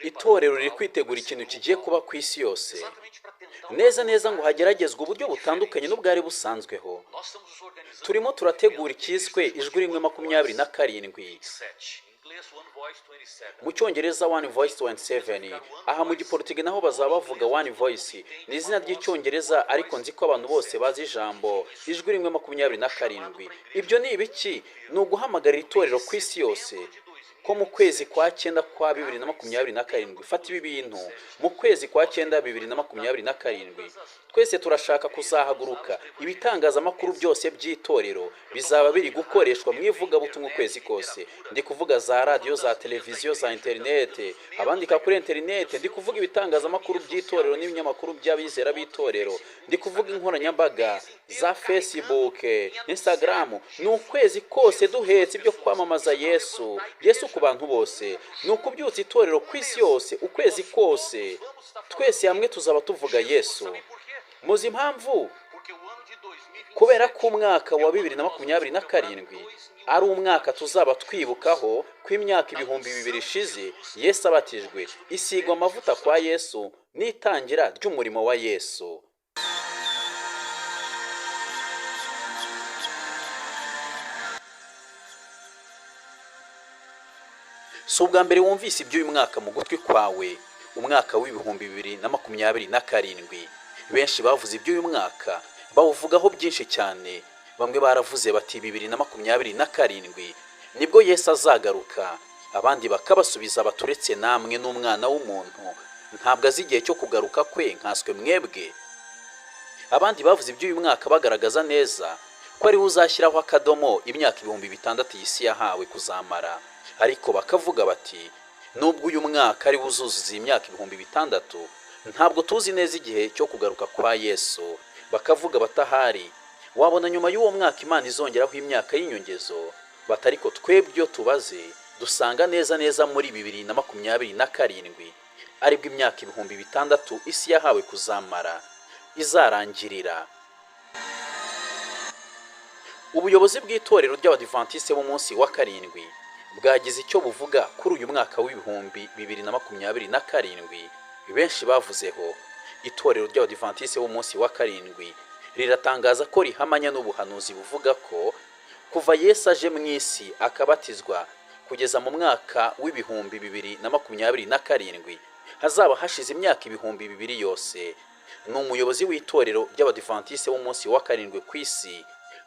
Itorero riri kwitegura ikintu kigiye kuba ku isi yose, neza neza ngo hageragezwe uburyo butandukanye n'ubwari busanzweho. Turimo turategura icyiswe ijwi rimwe 27, mu cyongereza One Voice 27. Aha mu giporutigi naho bazaba bavuga One Voice, ni izina ry'icyongereza, ariko nzi ko abantu bose bazi ijambo ijwi rimwe 27. Ibyo ni ibiki? Ni uguhamagarira itorero ku isi yose ko mu kwezi kwa cyenda kwa 2027, fata ibi bintu, mu kwezi kwa cyenda 2027, twese turashaka kuzahaguruka. Ibitangazamakuru byose by'itorero bizaba biri gukoreshwa mu ivugabutumwa ukwezi kose. Ndi kuvuga za radiyo, za televiziyo, za interinete, abandika kuri interinete. Ndi kuvuga ibitangazamakuru by'itorero n'ibinyamakuru by'abizera b'itorero. Ndi kuvuga inkoranyambaga za Facebook, Instagram. Ni ukwezi kose duhetse ibyo kwamamaza Yesu, Yesu ku bantu bose. Ni ukubyutsa itorero ku isi yose ukwezi kose. Twese hamwe tuzaba tuvuga Yesu. Muzi impamvu? Kubera ko umwaka wa 2027 ari umwaka tuzaba twibukaho ko imyaka 2000 ishize Yesu abatijwe, isigwa amavuta kwa Yesu n'itangira ry'umurimo wa Yesu. Si ubwa mbere wumvise iby'uyu mwaka mu gutwi kwawe, umwaka wa 2027. Benshi bavuze iby'uyu mwaka, bawuvugaho byinshi cyane. Bamwe baravuze bati 2027 nibwo Yesu azagaruka, abandi bakabasubiza baturetse namwe n'umwana w'umuntu ntabwo azi igihe cyo kugaruka kwe nkanswe mwebwe. Abandi bavuze iby'uyu mwaka bagaragaza neza ko ariwe uzashyiraho akadomo imyaka 6000 iyi si yahawe kuzamara, ariko bakavuga bati nubwo uyu mwaka ari wuzuzuza imyaka 6000, ntabwo tuzi neza igihe cyo kugaruka kwa Yesu. Bakavuga batahari wabona nyuma y'uwo mwaka Imana izongeraho imyaka y'inyongezo, batariko twebwe iyo tubaze dusanga neza neza muri 2027 aribwo imyaka 6000 isi yahawe kuzamara izarangirira. Ubuyobozi bw'itorero ry'Abadivantisite b'umunsi wa karindwi bwagize icyo buvuga kuri uyu mwaka wa 2027 benshi bavuzeho. Itorero ry'Abadivantisite b'umunsi wa karindwi riratangaza ko rihamanya n'ubuhanuzi buvuga ko kuva Yesu aje mu isi akabatizwa kugeza mu mwaka wa 2027 hazaba hashize imyaka 2000 yose. Ni umuyobozi w'itorero ry'Abadivantisite b'umunsi wa karindwi ku isi,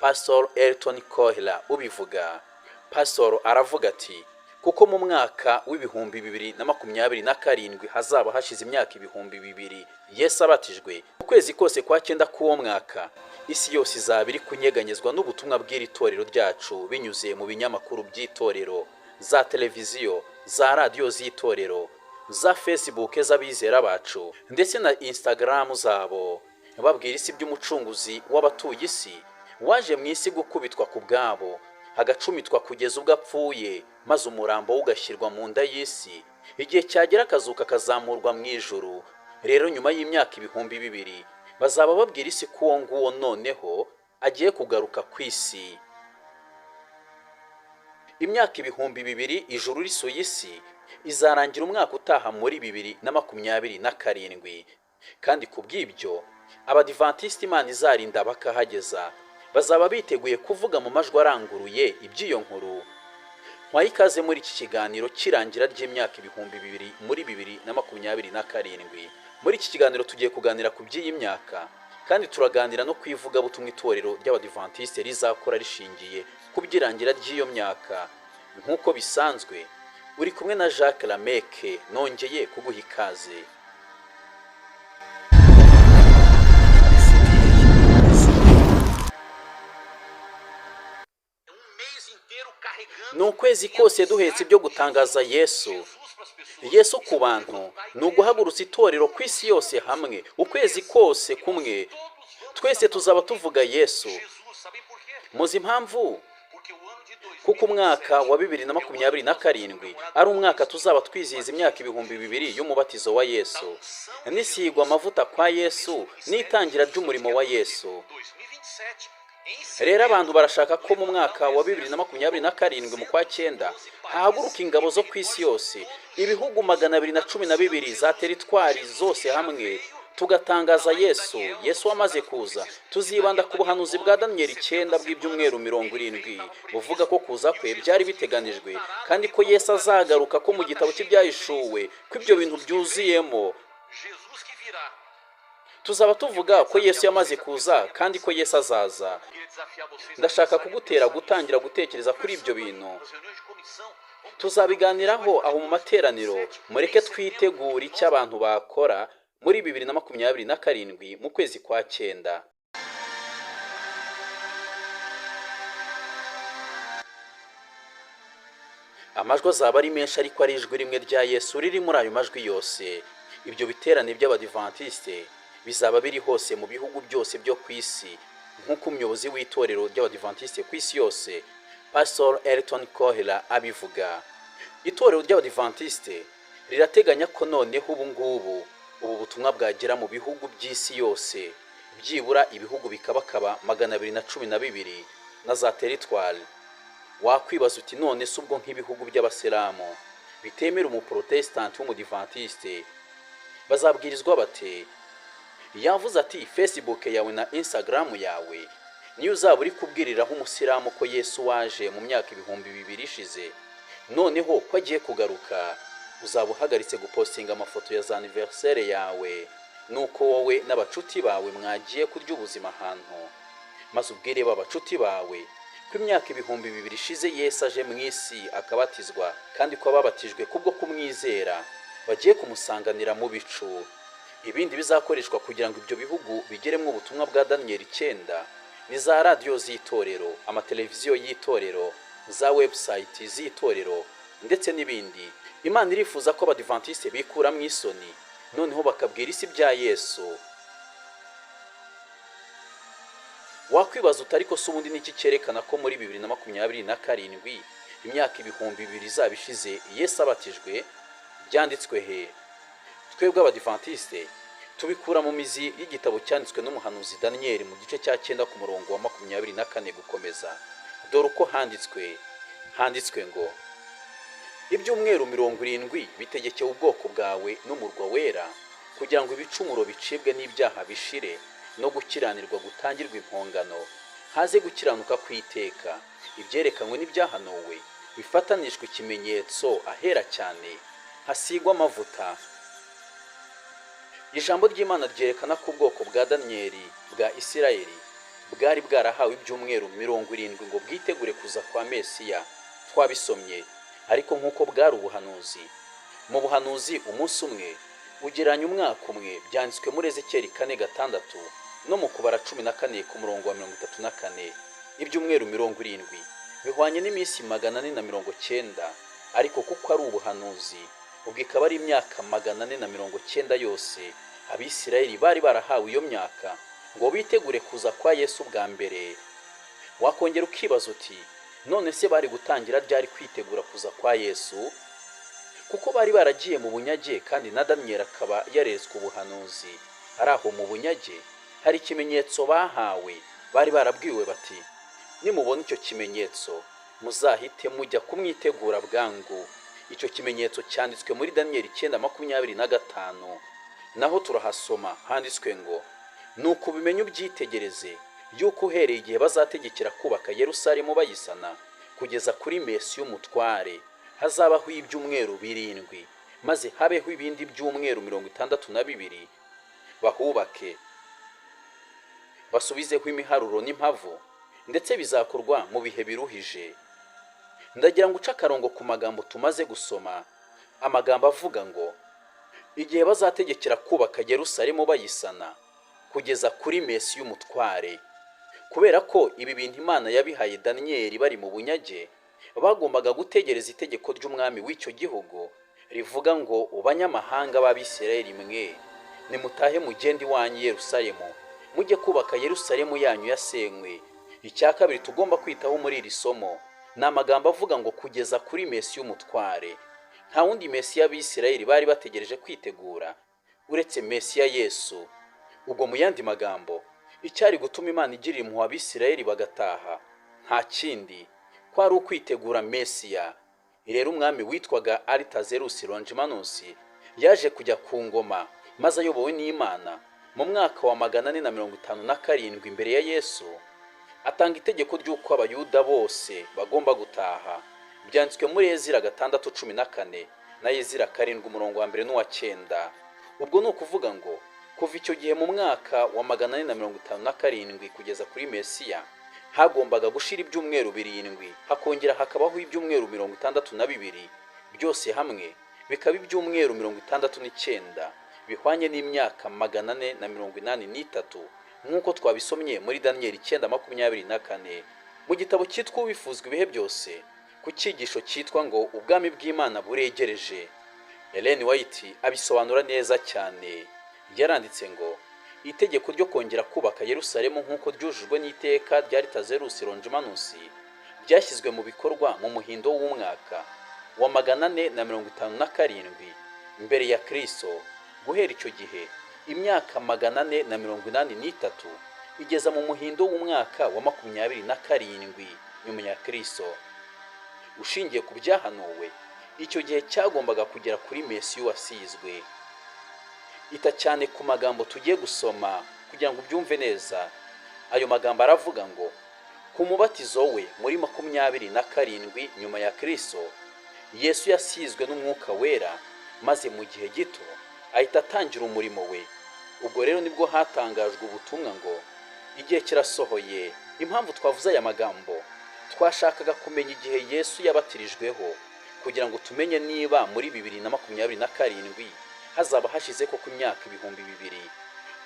Pastor Elton Kohler, ubivuga. Pastor aravuga ati kuko mu mwaka wa 2027 hazaba hashize imyaka 2000 Yesu abatijwe, ukwezi kose kwa cyenda k'uwo mwaka isi yose izaba iri kunyeganyezwa n'ubutumwa bw'iri torero ryacu binyuze mu binyamakuru by'itorero, za televiziyo, za radiyo z'itorero, za Facebook z'abizera bacu ndetse na Instagram zabo, babwira isi by'umucunguzi w'abatuye isi waje mu isi gukubitwa ku bwabo, agacumitwa kugeza ubwo apfuye, maze umurambo we ugashyirwa mu nda y'isi, igihe cyagera akazuka akazamurwa mu ijuru. Rero nyuma y'imyaka 2000 bazaba babwira isi ko uwo nguwo noneho agiye kugaruka ku isi. Imyaka 2000 ijuru risuye isi izarangira umwaka utaha muri 2027, kandi ku bw'ibyo Abadivantisite Imana izarinda bakahageza bazaba biteguye kuvuga mu majwi aranguruye iby'iyo nkuru. Ntwaye ikaze muri iki kiganiro cy'irangira ry'imyaka 2000 muri 2027. Muri iki kiganiro tugiye kuganira ku by'iyi myaka, kandi turaganira no ku ivugabutumwa itorero ry'Abadivantisite rizakora rishingiye ku by'irangira ry'iyo myaka. Nk'uko bisanzwe uri kumwe na Jacques Lameke, nongeye kuguha ikaze. Ni ukwezi kose duhetse ibyo gutangaza Yesu, Yesu ku bantu. Ni uguhagurutsa itorero ku isi yose hamwe ukwezi kose kumwe, twese tuzaba tuvuga Yesu. Muzi impamvu? Kuko umwaka wa 2027 ari umwaka tuzaba twizihiza imyaka 2000 y'umubatizo wa Yesu, n'isigwa amavuta kwa Yesu, n'itangira ry'umurimo wa Yesu. Rero abantu barashaka ko mu mwaka wa 2027 mu kwa cyenda hahaguruka ingabo zo ku isi yose, ibihugu 212 za teritwari zose hamwe, tugatangaza Yesu, Yesu wamaze kuza. Tuzibanda ku buhanuzi bwa Daniyeli 9 bw'ibyumweru 70 buvuga ko kuza kwe byari biteganijwe, kandi ko Yesu azagaruka, ko mu gitabo cy'Ibyahishuwe ko ibyo bintu byuzuyemo. Tuzaba tuvuga ko Yesu yamaze kuza kandi ko Yesu azaza. Ndashaka kugutera gutangira gutekereza kuri ibyo bintu. Tuzabiganiraho aho mu materaniro. Mureke twitegure icyo abantu bakora muri 2027 mu kwezi kwa cyenda. Amajwi azaba ari menshi, ariko ari ijwi rimwe rya Yesu riri muri ayo majwi yose. Ibyo biterane by'Abadivantisite bizaba biri hose mu bihugu byose byo ku isi, nk'uko umuyobozi w'itorero ry'Abadivantisite ku isi yose, Pastor Elton Kohler, abivuga. Itorero ry'Abadivantisite rirateganya ko noneho ubu ngubu ubu butumwa bwagera mu bihugu by'isi yose, byibura ibihugu bikabakaba 212 na za teritwari. Wakwibaza uti: none se ubwo nk'ibihugu by'Abasilamu bitemera umuprotesitanti w'Umudivantiste bazabwirizwa bate? Yavuze ati: Facebook yawe na Instagram yawe niyo uzaba uri kubwiriraho umusilamu ko Yesu waje mu myaka 2000 ishize, noneho ko agiye kugaruka. Uzaba uhagaritse gupostinga amafoto ya za anniversaire yawe, nuko wowe n'abacuti bawe mwagiye kurya ubuzima ahantu, maze ubwire ba bacuti bawe ko imyaka 2000 ishize Yesu aje mu isi akabatizwa, kandi ko ababatijwe kubwo kumwizera bagiye kumusanganira mu bicu. Ibindi bizakoreshwa kugira ngo ibyo bihugu bigeremo ubutumwa bwa Daniyeli 9 ni za radiyo z'itorero, amateleviziyo y'itorero, za website z'itorero, ndetse n'ibindi. Imana irifuza ko Abadivantisite bikuramo isoni, noneho bakabwira isi bya Yesu. Wakwibaza uti: ariko se ubundi niki cyerekana ko muri 2027 imyaka 2000 izaba ishize Yesu abatijwe? Byanditswe he? Twebwe Abadivantisite tubikura mu mizi y'igitabo cyanditswe n'umuhanuzi Daniyeli mu gice cya 9 ku murongo wa 24 gukomeza. Dore uko handitswe. Handitswe ngo: "Ibyumweru 70 bitegekewe ubwoko bwawe n'umurwa wera, kugira ngo ibicumuro bicibwe n'ibyaha bishire, no gukiranirwa gutangirwe impongano, haze gukiranuka kw'iteka, ibyerekanywe n'ibyahanuwe bifatanishwe ikimenyetso, ahera cyane hasigwa amavuta." Ijambo ry'Imana ryerekana ko ubwoko bwa Daniyeli bwa Isirayeli bwari bwarahawe ibyumweru 70 ngo bwitegure kuza kwa Mesiya. Twabisomye. Ariko nk'uko bwari ubuhanuzi, mu buhanuzi umunsi umwe ugereranya umwaka umwe. Byanditswe muri Ezekiyeli 4:6 no mu Kubara 14 ku murongo wa 34. Ibyumweru 70 bihwanye n'iminsi 490, ariko kuko ari ubuhanuzi, ubwo ikaba ari imyaka 490 yose. Abisirayeli bari barahawe iyo myaka ngo bitegure kuza kwa Yesu bwa mbere. Wakongera ukibaza uti: none se bari gutangira ryari kwitegura kuza kwa Yesu, kuko bari baragiye mu bunyage, kandi na Daniyeli akaba yareretswe ubuhanuzi ari aho mu bunyage? Hari ikimenyetso bahawe. Bari barabwiwe bati: nimubona icyo kimenyetso muzahite mujya kumwitegura bwangu. Icyo kimenyetso cyanditswe muri Daniyeli 9:25. Naho turahasoma. Handitswe ngo: "Nuko ubimenye ubyitegereze, yuko uhereye igihe bazategekera kubaka Yerusalemu bayisana kugeza kuri Mesi y'umutware hazabaho ibyumweru 7, maze habeho ibindi byumweru 62, bahubake basubizeho imiharuro n'impavu, ndetse bizakorwa mu bihe biruhije." Ndagira ngo uce akarongo ku magambo tumaze gusoma, amagambo avuga ngo igihe bazategekera kubaka Yerusalemu bayisana kugeza kuri Mesi y'umutware. Kubera ko ibi bintu Imana yabihaye Daniyeli bari mu bunyage, bagombaga gutegereza itegeko ry'umwami w'icyo gihugu rivuga ngo: "Banyamahanga b'Abisirayeli mwe, nimutahe mugende iwanyu i Yerusalemu, mujye kubaka Yerusalemu yanyu yasenywe." Icya kabiri tugomba kwitaho muri iri somo ni amagambo avuga ngo kugeza kuri Mesi y'umutware. Nta wundi Mesiya Abisirayeli bari bategereje kwitegura uretse Mesiya Yesu. Ubwo mu yandi magambo, Icyari gutuma Imana igirira impuhwe Abisirayeli bagataha nta kindi, kwari ukwitegura Mesiya. Rero umwami witwaga Aritazerusi Longimanusi yaje kujya ku ngoma, maze ayobowe n'Imana mu mwaka wa 457 imbere ya Yesu, atanga itegeko ry'uko Abayuda bose bagomba gutaha. Byanditswe muri Ezira 6:14 na Ezira 7 umurongo wa 1 n'uwa 9. Ubwo ni ukuvuga ngo kuva icyo gihe mu mwaka wa 457 kugeza kuri Mesiya hagombaga gushira ibyumweru 7, hakongera hakabaho ibyumweru 62, byose hamwe bikaba ibyumweru 69, bihwanye n'imyaka 483, nk'uko twabisomye muri Daniyeli 9:24. Mu gitabo cyitwa Uwifuzwa ibihe byose, ku cyigisho cyitwa ngo Ubwami bw'Imana buregereje, Ellen White abisobanura neza cyane. Yaranditse ngo itegeko ryo kongera kubaka Yerusalemu nk'uko ryujujwe n'iteka rya Aritazerusi Longimanusi ryashyizwe mu bikorwa mu muhindo w'umwaka wa 457 mbere ya Kristo. Guhera icyo gihe imyaka 483 igeza mu muhindo w'umwaka wa 27 nyuma ya Kristo. Ushingiye ku byahanuwe, icyo gihe cyagombaga kugera kuri Mesiya wasizwe. Ita cyane ku magambo tugiye gusoma kugira ngo ubyumve neza. Ayo magambo aravuga ngo ku mubatizo we muri 27 nyuma ya Kristo, Yesu yasizwe n'Umwuka Wera, maze mu gihe gito ahita atangira umurimo we. Ubwo rero nibwo hatangajwe ubutumwa ngo igihe kirasohoye. Impamvu twavuze aya magambo, twashakaga kumenya igihe Yesu yabatirijweho kugira ngo tumenye niba muri 2027 hazaba hashize koko imyaka 2000.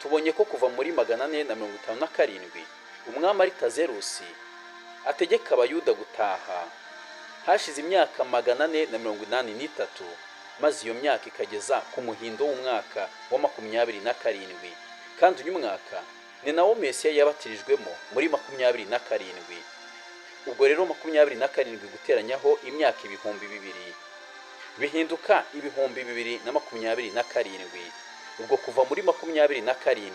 Tubonye ko kuva muri 457 umwami Aritazerusi ategeka Abayuda gutaha, hashize imyaka 483, maze iyo myaka ikageza ku muhindo w'umwaka wa 27. Kandi uyu mwaka ni nawo Mesiya yabatirijwemo muri 27. Ubwo rero 27 guteranyaho imyaka 2000 bihinduka 2027. Ubwo kuva muri 27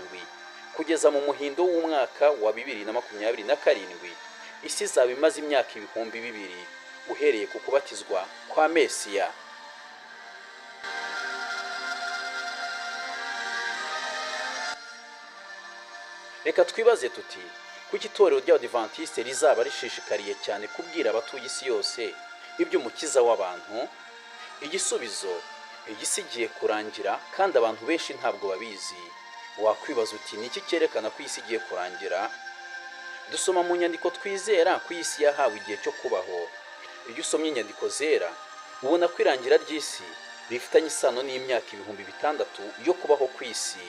kugeza mu muhindo w'umwaka wa 2027, isi izaba imaze imyaka 2000 uhereye ku kubatizwa kwa Mesiya. Reka twibaze tuti kuki itorero ry'Abadivantiste rizaba rishishikariye cyane kubwira abatuye isi yose iby'Umukiza w'abantu? Igisubizo: iyi si igiye kurangira kandi abantu benshi ntabwo babizi. Wakwibaza uti ni iki cyerekana ko iyi si igiye kurangira? Dusoma mu nyandiko twizera ko iyi si yahawe igihe cyo kubaho. Iyo usomye inyandiko zera ubona ko irangira ry'isi rifitanye isano n'imyaka 6000 yo kubaho ku isi.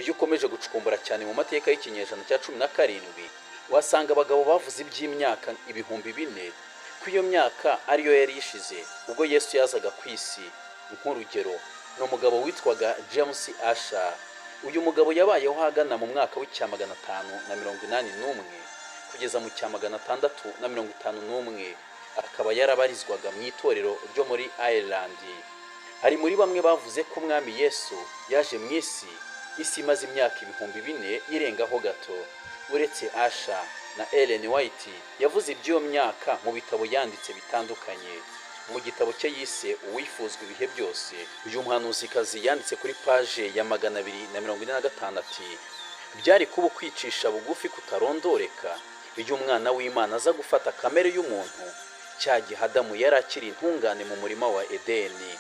Iyo ukomeje gucukumbura cyane mu mateka y'ikinyejana cya 17, wasanga abagabo bavuze iby'imyaka 4000, ko iyo myaka ariyo yari ishize ubwo Yesu yazaga ku isi. Nk'urugero ni umugabo witwaga James Asher. Uyu mugabo yabayeho ahagana mu mwaka wa 581 kugeza mu 651, akaba yarabarizwaga mu itorero ryo muri Ireland. Ari muri bamwe bavuze ko umwami Yesu yaje mu isi, isi imaze imyaka 4000 irengaho gato. Uretse Asher na Ellen White yavuze iby'iyo myaka mu bitabo yanditse bitandukanye. Mu gitabo cye yise Uwifuzwa ibihe byose, uyu muhanuzikazi yanditse kuri paje ya 245 ati byari kuba ukwicisha bugufi kutarondoreka iyo umwana w'Imana aza gufata kamere y'umuntu cya gihe Adamu yari akiri intungane mu murima wa Edeni.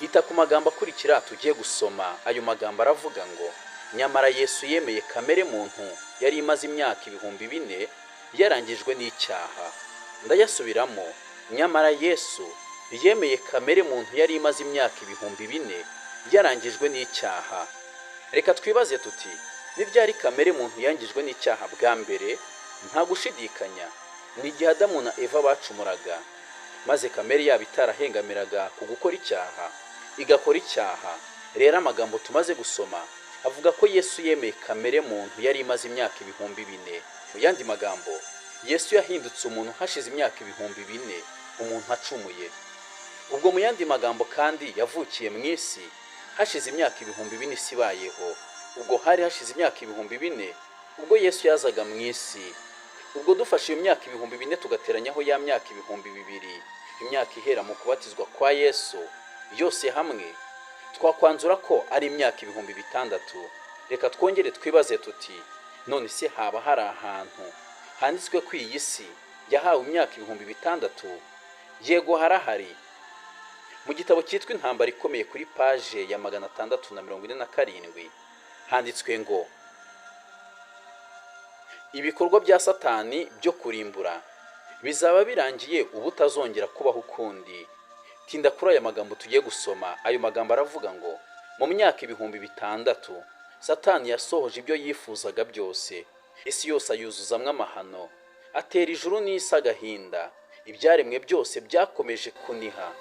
Ita ku magambo akurikira tugiye gusoma. Ayo magambo aravuga ngo nyamara Yesu yemeye kamere muntu yari imaze imyaka 4000 yarangijwe n'icyaha. Ndayasubiramo: nyamara Yesu yemeye kamere muntu yari imaze imyaka 4000 yarangijwe n'icyaha. Reka twibaze tuti ni ryari kamere muntu yangijwe n'icyaha bwa mbere? Nta gushidikanya ni igihe Adamu na Eva bacumuraga, maze kamere yabo itarahengamiraga ku gukora icyaha igakora icyaha. Rero amagambo tumaze gusoma avuga ko Yesu yemeye kamere muntu yari imaze imyaka 4000. Mu yandi magambo, Yesu yahindutse umuntu hashize imyaka 4000 umuntu acumuye. Ubwo mu yandi magambo kandi yavukiye mu isi hashize imyaka 4000 isi ibayeho. Ubwo hari hashize imyaka 4000 ubwo Yesu yazaga mu isi. Ubwo dufashe iyo myaka 4000 tugateranyaho ya myaka 2000, imyaka ihera mu kubatizwa kwa Yesu, yose hamwe twakwanzura ko ari imyaka 6000. Reka twongere twibaze tuti none se haba hari ahantu handitswe ko iyi si yahawe imyaka 6000? Yego harahari. Mu gitabo cyitwa Intambara Ikomeye kuri paje ya 647 handitswe ngo ibikorwa bya Satani byo kurimbura bizaba birangiye ubutazongera kubaho ukundi. Tinda kuri aya magambo tugiye gusoma. Ayo magambo aravuga ngo mu myaka 6000 Satani yasohoje ibyo yifuzaga byose, isi yose ayuzuzamwo amahano, atera ijuru n'isi agahinda. Ibyaremwe byose byakomeje kuniha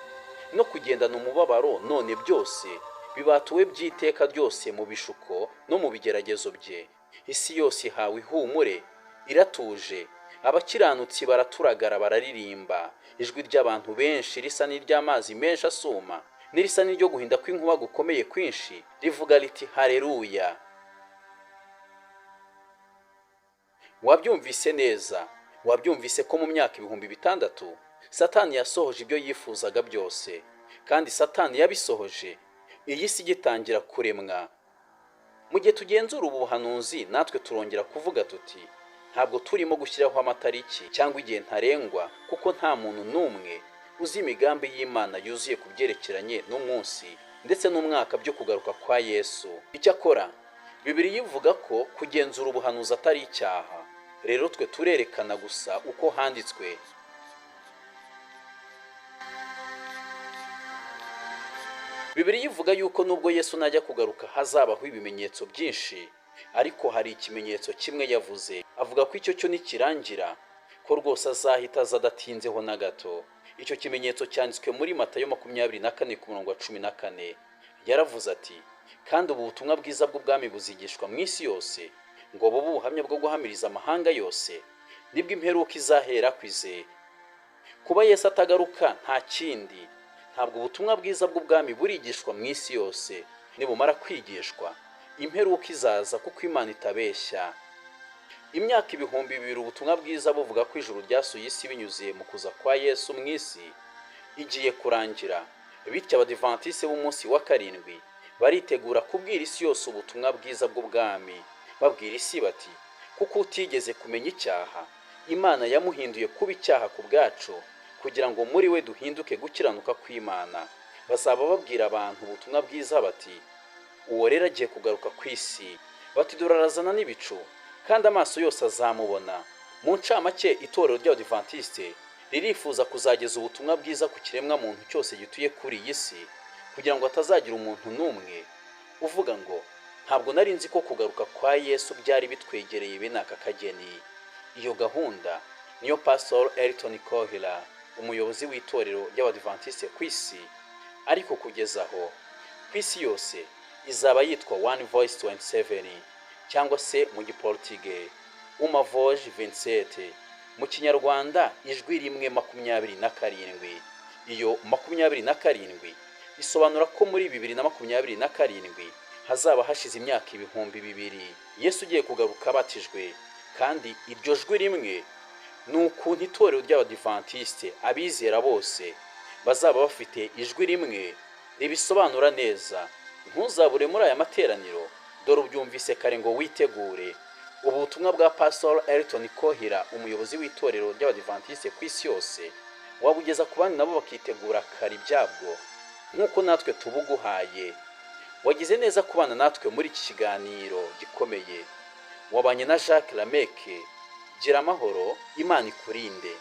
no kugendana umubabaro, none byose bibatuwe by'iteka ryose mu bishuko no mu bigeragezo bye. Isi yose ihawe ihumure, iratuje. Abakiranutsi baraturagara bararirimba. Ijwi ry'abantu benshi risa n'iry'amazi menshi asuma, n'irisa n'iryo guhinda kw'inkuba gukomeye kwinshi, rivuga riti haleluya. Wabyumvise neza, wabyumvise ko mu myaka 6000 Satani yasohoje ibyo yifuzaga byose, kandi Satani yabisohoje iyi si igitangira kuremwa. Mu gihe tugenzura ubu buhanuzi, natwe turongera kuvuga tuti ntabwo turimo gushyiraho amatariki cyangwa igihe ntarengwa, kuko nta muntu n'umwe uzi imigambi y'Imana yuzuye ku byerekeranye n'umunsi ndetse n'umwaka byo kugaruka kwa Yesu. Icyakora Bibiliya ivuga ko kugenzura ubuhanuzi atari icyaha. Rero twe turerekana gusa uko handitswe. Bibiliya ivuga yuko nubwo Yesu najya kugaruka hazabaho ibimenyetso byinshi, ariko hari ikimenyetso kimwe yavuze, avuga ko icyo cyo nikirangira ko rwose azahita aza adatinzeho na gato. Icyo kimenyetso cyanditswe muri Matayo 24 ku murongo wa 14. Yaravuze ati kandi ubu butumwa bwiza bw'ubwami buzigishwa mu isi yose, ngo bube ubuhamya bwo guhamiriza amahanga yose, nibwo imperuka izahera kwize. Kuba Yesu atagaruka nta kindi, ntabwo ubutumwa bwiza bw'ubwami burigishwa mu isi yose. Nibumara kwigishwa imperuka izaza, kuko Imana itabeshya. Imyaka 2000 ubutumwa bwiza buvuga ko ijuru ryasuye isi binyuze mu kuza kwa Yesu mu isi igiye kurangira. Bityo Abadivantiste b'umunsi wa karindwi baritegura kubwira isi yose ubutumwa bwiza bw'ubwami. Babwira isi bati kuko utigeze kumenya icyaha, Imana yamuhinduye kuba icyaha ku bwacu, kugira ngo muri we duhinduke gukiranuka kw'Imana. Bazaba babwira abantu ubutumwa bwiza bati uwo rero agiye kugaruka ku isi, bati dore arazana n'ibicu, kandi amaso yose azamubona. Mu ncamake, itorero ry'Abadivantiste ririfuza kuzageza ubutumwa bwiza ku kiremwa muntu cyose gituye kuri iyi si, kugira ngo hatazagira umuntu n'umwe uvuga ngo ntabwo nari nzi ko kugaruka kwa Yesu byari bitwegereye bene aka kageni. Iyo gahunda niyo Pastor Elton Kohila, umuyobozi w'itorero ry'Abadivantiste ku isi, ariko kugeza aho ku isi yose izaba yitwa One Voice 27, cyangwa se mu giportige Uma Voz 27, mu Kinyarwanda ijwi rimwe 27. Iyo 27 isobanura ko muri 2027 hazaba hashize imyaka 2000 Yesu ugiye kugaruka abatijwe. Kandi iryo jwi rimwe ni ukuntu itorero ry'Abadivantiste abizera bose bazaba bafite ijwi rimwe ribisobanura neza. Ntuzabure muri aya materaniro, dore ubyumvise kare ngo witegure. Ubu butumwa bwa Pastor Elton Kohira, umuyobozi w'itorero ry'Abadivantiste ku isi yose, wabugeza ku bandi nabo bakitegura kare ibyabwo nk'uko natwe tubuguhaye. Wagize neza kubana natwe muri iki kiganiro gikomeye. Wabanye na Jacques Lameke. Gira amahoro, Imana ikurinde.